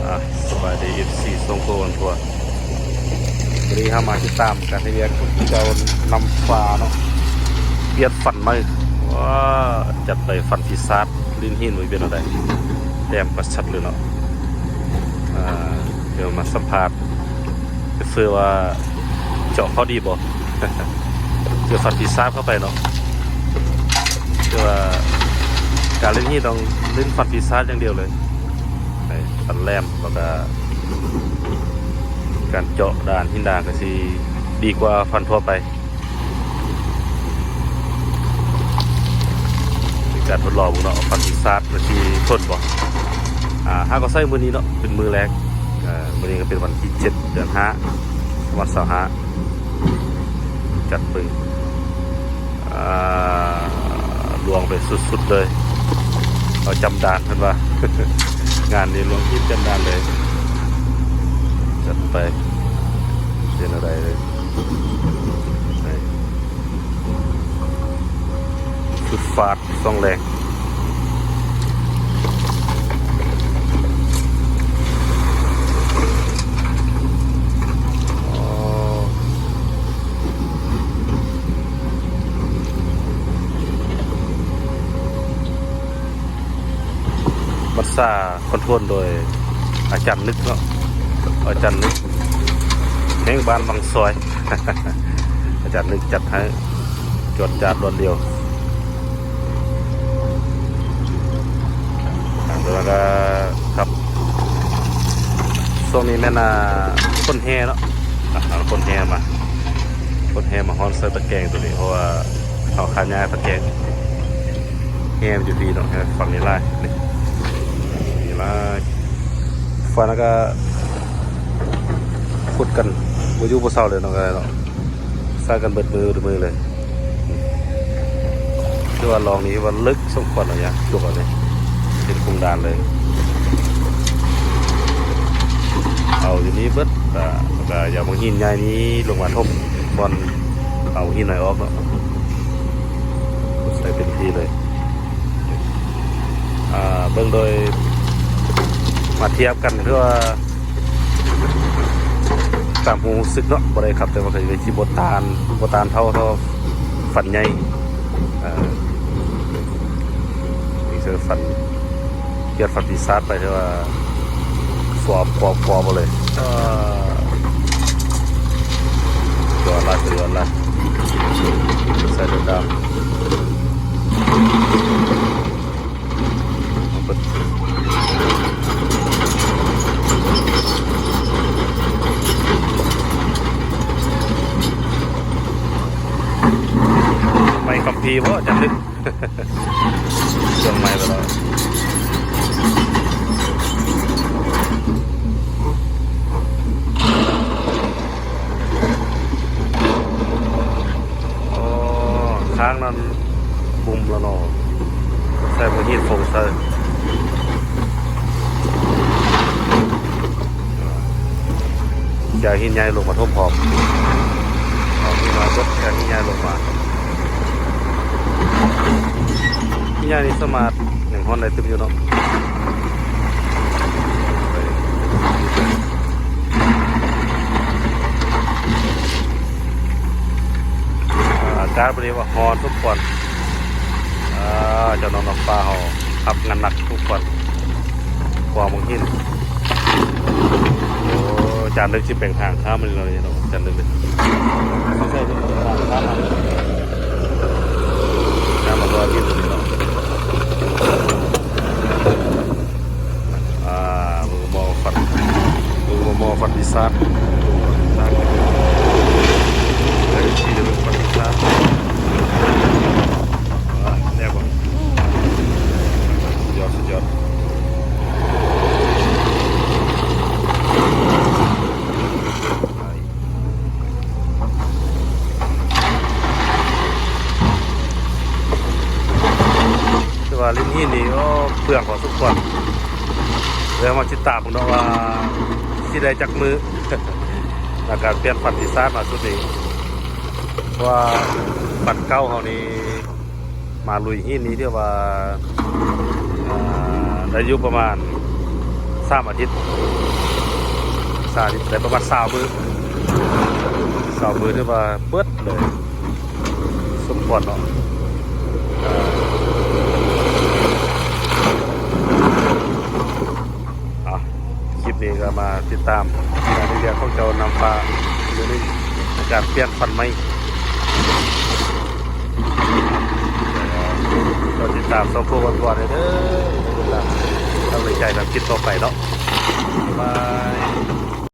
ອ່າ ສະບາຍດີ ເອັຟຊີ ຊ່ອງໂກວັນທົວ ວັນນີ້ເຮົາມາຕິດຕາມການເຮັດວຽກຂອງເຈົ້ານຳຟ້າເນາະ ປ່ຽນຟັນໃໝ່. ວ້າ ຈັດໄປ. ຟັນປີສາດ ລິ້ນຫີນ ບໍ່ຮູ້ເປັນແນວໃດ ແຫຼມປາດສັດເລີຍເນາະ. ອ່າ ດຽວມາສຳພາດ ເຊື່ອວ່າເຈາະເຂົາດີບໍ່? ເຈີຟັນປີສາດເຂົ້າໄປເນາະ. ເຊື່ອວ່າການຫຼິ້ນຫີນຕ້ອງຫຼິ້ນຟັນປີສາດຢ່າງດຽວເລີຍ. ໃນຟັນແຫຼມ ແລ້ວກະການເຈາະດ່ານຫີນດ່ານກະຊິດີກວ່າຟັນທົ່ວໄປ. ເປັນການທົດລອງເບິ່ງເນາະ ຟັນປີສາດມັນຊິທົນບໍ່. ອ່າ ເຮົາກໍໃຊ້ມື້ນີ້ເນາະ ເປັນມື້ແລກ. ເອີ ມື້ນີ້ກໍເປັນວັນທີເຈັດ ເດືອນຫ້າ ສອງພັນຊາວຫ້າ ຈັດເບິ່ງ. ອ່າ ລວງໄປສຸດໆເລີຍ ເອົາຈຳດານເພິ່ນວ່າ ງານນີ້ລວງຮີບຈຳດານເລີຍ. ຈັດໄປ ເປັນແນວໃດເລີຍ ໄປ ຟຶດຟາດ ສ່ອງແລງ. ອໍ ບັນຊາຄອນໂທຣນໂດຍອາຈານນຶກເນາະ ອາຈານນຶກ ແຫ່ງບ້ານວັງຊອຍ. ອາຈານນຶກຈັດໃຫ້ ຈວດຈາດລວດລຽວ. ອ່າ ແລ້ວກໍຄັບ ຊ່ວງນີ້ແມ່ນ ອ່າ ຂົນແຮ່ເນາະ ອ່າ ຂົນແຮ່ມາ ຂົນແຮ່ມາຮ່ອນໃສ່ຕະແກງໂຕນີ້ ເພາະວ່າເຮົາຂາຍຍ້າຍຕະແກງ. ແຮ່ມັນຢູ່ພີ້ເນາະ ຝັ່ງນີ້ຫຼາຍ ນີ້ ນີ້ຫຼາຍ. ຝັ່ງນັ້ນກໍຂຸດກັນບໍ່ຢູ່ບໍ່ເຊົາເລີຍເນາະ ກໍໄດ້ເນາະ. ໃສ່ກັນເບິດມື້ເບິດມື້ເລີຍ. ຄືວ່າລ່ອງນີ້ວ່າເລິກສົມຄວນແລ້ວ ຢາກຈົກເອົາເລີຍ ເປັນໂຄງດ່ານເລີຍ. ເອົາຢູ່ນີ້ເບິດ ແລ້ວກໍຢາກເອົາຫີນໃຫຍ່ນີ້ລົງມາຖົມບ່ອນເອົາຫີນນ້ອຍອອກເນາະ ໃສ່ເຕັມທີ່ເລີຍ. ອ່າ ເບິ່ງໂດຍມາທຽບກັນ ຄືວ່າ ຕາມຄວາມຮູ້ສຶກເນາະ ບໍ່ໄດ້ຂັບ ແຕ່ວ່າກໍຊິບໍ່ຕ້ານ ບໍ່ຕ້ານເທົ່າ ເທົ່າຟັນໃຫຍ່. ເອີ ນີ້ຄືຟັນ ປຽນຟັນປີສາດໄປ ແຕ່ວ່າຟອບ ຟອບ ຟອບເອົາເລີຍ. ເອີ ຍອດຫຼາຍ ຍອດຫຼາຍ ໃສ່ດຳ. ໄມ້ຄຳພີບໍ່ ຈັນລຶກ ເຄື່ອງໃໝ່ໄປແລ້ວ. ອໍ ຂ້າງນັ້ນບຸ້ມລະເນາະ ໃສ່ບໍ່ຫີນຟົງໃສ່ ຈາກຫີນໃຫຍ່ລົງມາທົບພ້ອມ ເອົາຫີນມາເບິດ ຈາກຫີນໃຫຍ່ລົງມາ. ຫີນໃຫຍ່ນີ້ສາມາດຫຍັງຮ້ອນໄດ້ຕື່ມຢູ່ເນາະ. ອາ ອາກາດມື້ນີ້ວ່າຮ້ອນສົມຄວນ. ອາ ເຈົ້ານ້ອງນຳຟ້າເຮົາຮັບງານໜັກສົມຄວນ ຄວ້າງບັກຫີນ. ໂອ້ ຈານລຶກຊິແປງທາງຂ້າມມານີ້ເນາະ ຈານນຶກເດ້ ຊິໃສ່ເປັນທາງຂ້າມມາ ຂ້າມມາກໍດິນຕົວນີ້ເນາະ. ອ່າ ເບິ່ງໝໍ້ຟັນ ເບິ່ງໝໍ້ຟັນປີສາດ ຟັນປີສາດ ເບິ່ງຟັນປີສາດ ອ່າ ແຊບບໍ່? ສຸດຍອດ ສຸດຍອດ. ແຕ່ວ່າຫຼິ້ນຫີນນີ້ ໂອ້ ເປືອງພໍສົມຄວນ. ແລ້ວມາຕິດຕາມເບິ່ງເນາະວ່າຊິໄດ້ຈັກມື້ ໃນການປ່ຽນຟັນປີສາດມາຊຸດນີ້ ເພາະວ່າຟັນເກົ່າເຮົານີ້ ມາລຸຍຫີນນີ້ຖືວ່າ ອ່າ ໄດ້ຢູ່ປະມານ ສາມອາທິດ ສາມອາທິດ ໄດ້ປະມານຊາວມື້ ຊາວມື້ ຖືວ່າເບິດເລີຍ ສົມຄວນເນາະ. ອ່າ ຄລິບນີ້ກໍມາຕິດຕາມງານເຮັດວຽກຂອງເຈົ້ານ້ຳຟ້າ ມື້ໜຶ່ງ ການປ່ຽນຄວັນໃໝ່. ກໍຕິດຕາມຊ່ອງໂກວັນກອນເດີ ເປັນກຳລັງໃຈນຳຄລິບຕໍ່ໄປເນາະ. ບາຍບາຍ.